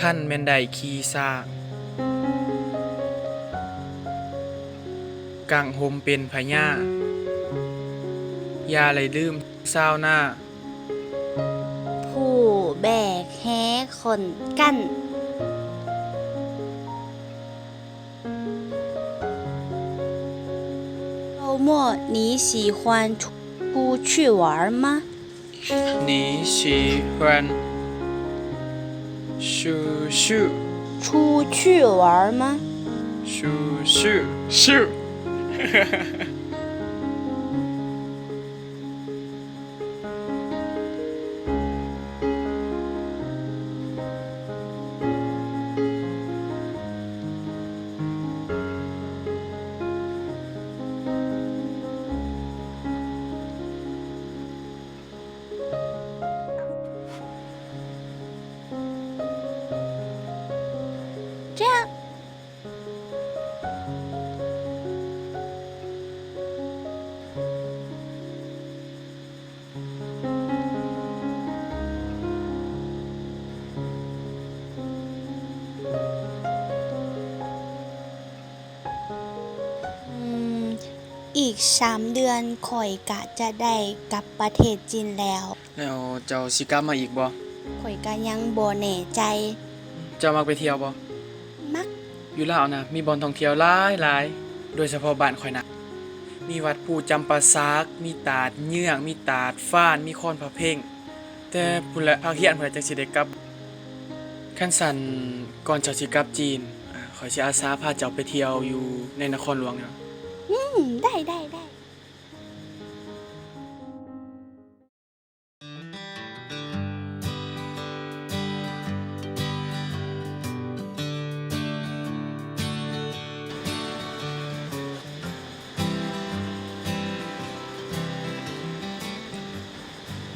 ຊັ້ນແມ່ນໄດ້ຂີ່ຊ້າງ, ກັງຫົມເປັນພະຍາ, ຢ່າໄດ້ລືມຊາວນາ. ຜູ້ແບກແຮຂົນກັ້ນ. 周末你喜欢出去玩吗？你喜欢出去，出去玩吗？出去，去。 ອືມ ອີກສາມເດືອນຂ້ອຍກະຈະໄດ້ກັບປະເທດຈີນແລ້ວ. ແລ້ວເຈົ້າຊິກັບມາອີກບໍ່? ຂ້ອຍກະຍັງບໍ່ແນ່ໃຈ. ເຈົ້າມັກໄປທ່ຽວບໍ່? ມັກ. ຢູ່ລາວນະ ມີບ່ອນທ່ອງທ່ຽວຫຼາຍໆ ໂດຍສະເພາະບ້ານຂ້ອຍນະ ມີວັດພູຈຳປາສັກ, ມີຕາດເຍືອງ, ມີຕາດຟານ, ມີຄອນພະເພັງ. ແຕ່ພຸ້ນແຫຼະ ພາກຮຽນພຸ້ນແຫຼະ ຈັ່ງຊິໄດ້ກັບ. ຄັນຊັ້ນ ກ່ອນເຈົ້າຊິກັບຈີນ ຂ້ອຍຊິອາສາພາເຈົ້າໄປທ່ຽວຢູ່ໃນນະຄອນຫຼວງເນາະ. ອືມ ໄດ້ ໄດ້ ໄດ້.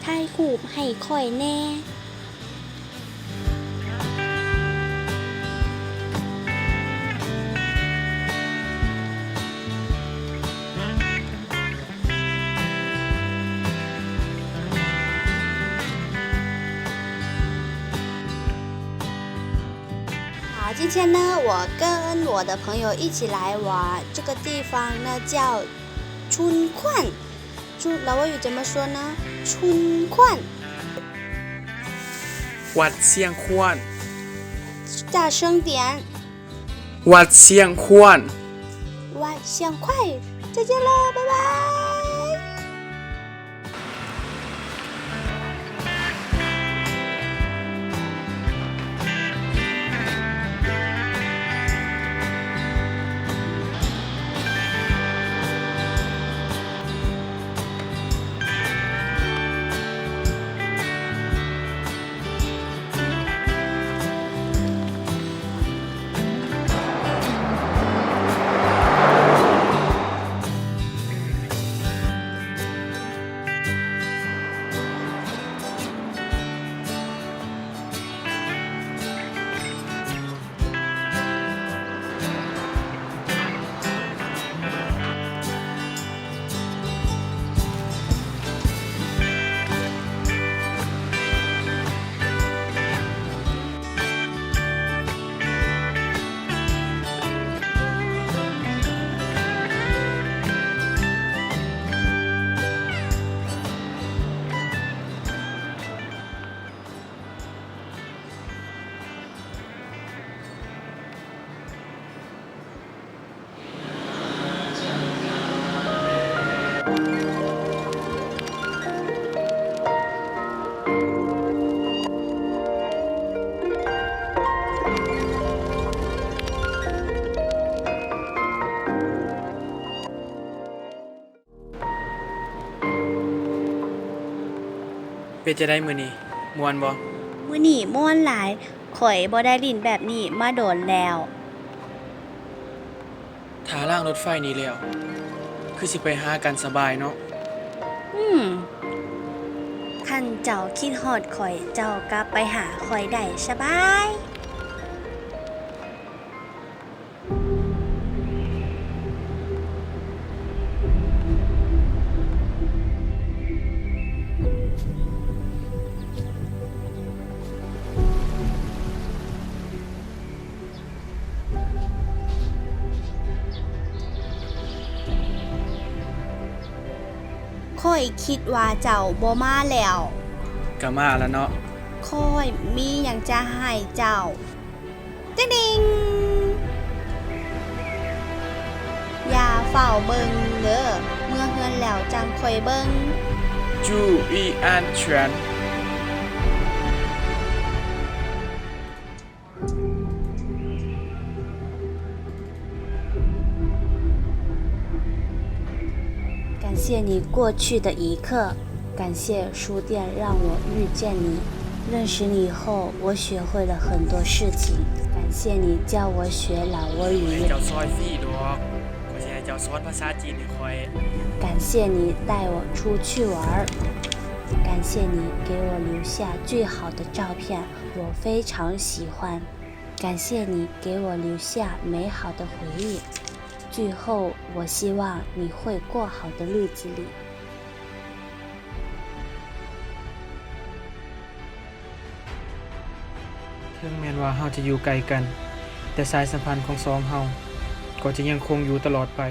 ຖ່າຍຮູບໃຫ້ຂ້ອຍແດ່. 好，今天呢，我跟我的朋友一起来玩。这个地方呢，叫春宽。 老挝语怎么说呢？春宽。 ວັດຊຽງຂວັນ. 大声点。 ວັດຊຽງຂວັນ. วัดเชียงขวัญ 再见喽，拜拜。ເປັນຈັ່ງໃດມື້ນີ້ ມ່ວນບໍ່? ມື້ນີ້ມ່ວນຫຼາຍ, ຂ້ອຍບໍ່ໄດ້ຫຼິ້ນແບບນີ້ມາດົນແລ້ວ. ຖ້າລາງລົດໄຟນີ້ແລ້ວ ຄືຊິໄປຫາກັນສະບາຍເນາະ. ອືມ ຄັນເຈົ້າຄິດຮອດຂ້ອຍ ເຈົ້າກໍໄປຫາຂ້ອຍໄດ້ສະບາຍ. ຂ້ອຍຄິດວ່າເຈົ້າບໍ່ມາແລ້ວ. ກະມາລະເນາະ. ຂ້ອຍມີຫຍັງຈະໃຫ້ເຈົ້າ. ຕິງດິງ. ຢ່າຟ້າວເບິ່ງເດີ, ເມືອເຮືອນແລ້ວຈັ່ງຄ່ອຍເບິ່ງ. ຈູອີອານເທຣນ. 感谢你过去的一刻，感谢书店让我遇见你。认识你以后，我学会了很多事情。感谢你教我学老挝语。 ເຈົ້າຊ່ອຍຟຣີດອກ, ຂ້ອຍຊິໃຫ້ເຈົ້າສອນພາສາຈີນໃຫ້ຂ້ອຍ. 感谢你带我出去玩儿，感谢你给我留下最好的照片，我非常喜欢。 感谢你给我留下美好的回忆。最后，我希望你会过好的日子里。 ເຖິງແມ່ນວ່າເຮົາຈະຢູ່ໄກກັນ, ແຕ່ສາຍສຳພັນຂອງສອງເຮົາກໍຈະຍັງຄົງຢູ່ຕະຫຼອດໄປ.